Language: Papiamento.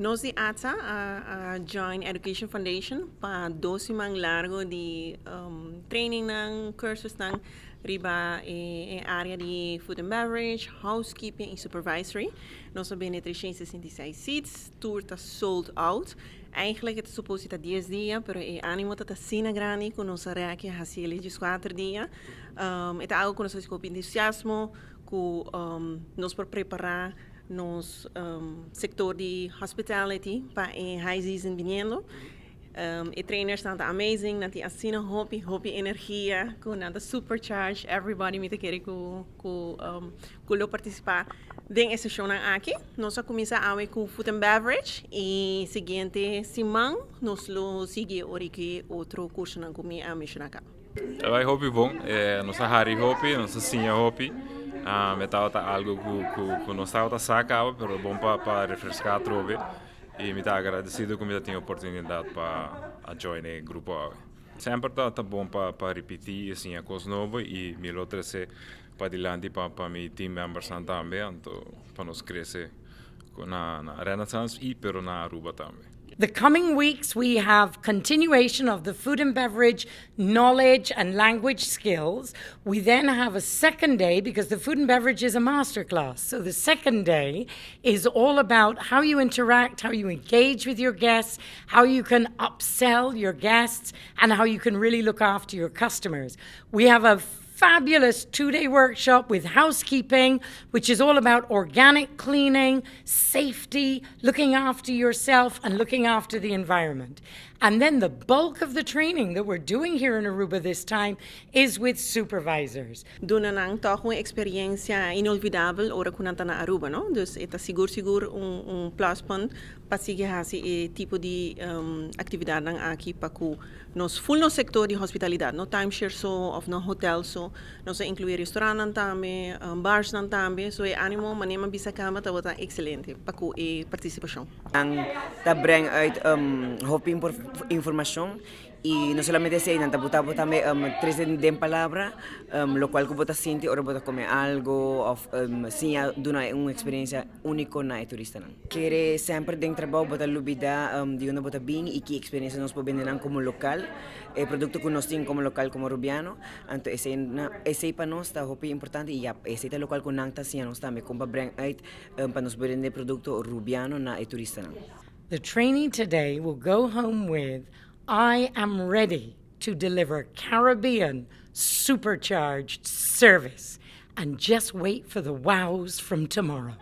Nos di ATSA a join Education Foundation pa 2 siman largo di training nan, cursus nan riba e area di food and beverage, housekeeping y supervisory. Nos a bende 366 seats, tur ta sold out. Eigenlijk ta supuesto ta 10 dia, pero e animo ta asina grandi cu nos a rek e haci 4 dia. Ta algo cu nos cu entusiasmo, cu nos por prepara nos sector di hospitality pa e high season biniendo. E trainers ta amazing, nan tin asina hopi, hopi energia, cu nan ta supercharge everybody. Mi ta kere cu lo participa den e sesion aki. Nos a cuminsa awe cu food and beverage y siguiente siman nos lo sigui cu otro curso nan cu mi a menciona caba. Bay hopi bon, nos a hari hopi, nos a siña hopi. Tabata algo cu nos tabata sa caba, pero bon pa refresca atrobe. Y mi ta agradecido cu mi tin oportunidad pa join e grupo awe. Semper ta bon pa ripiti, asina, cos nobo y mi lo trece pa dilanti pa mi team members tambe, anto pa nos crece na Renaissance y pero na Aruba tambe. The coming weeks, we have continuation of the food and beverage knowledge and language skills. We then have a second day because the food and beverage is a masterclass. So the second day is all about how you interact, how you engage with your guests, how you can upsell your guests, and how you can really look after your customers. We have a fabulous 2-day workshop with housekeeping, which is all about organic cleaning, safety, looking after yourself, and looking after the environment. And then the bulk of the training that we're doing here in Aruba this time is with supervisors. Duna nan toch un experiencia inolvidabel ora cu nan ta na Aruba, no? Dus e ta sigur sigur un pluspunt pa sigui haci e tipo di actividad nan aki pa cu nos full nos sector di hospitalidad, no timeshare so of no hotel so, nos inclui restaurant tambe, bars nan tambe, so e animo, manera mi a bisa caba, ta excelente pa cu e participacion. Nan ta bring uit hopi informacion y no solamente esey, nan ta buta tambe trece den palabra, locual cu bo ta sinti ora bo ta come algo of siña duna un experiencia unico na turista nan. Kere semper den trabou bo ta lubida di unda bo ta bin y ki experiencia nos por bende nan como local, e producto cu nos tin como local, como rubiano. Anto esey na esey pa nos ta hopi importante y ya, esey ta locual cu nan ta siña nos tambe con pa bring uit pa nos bende producto rubiano na e turista nan. The trainee today will go home with "I am ready to deliver Caribbean supercharged service," and just wait for the wows from tomorrow.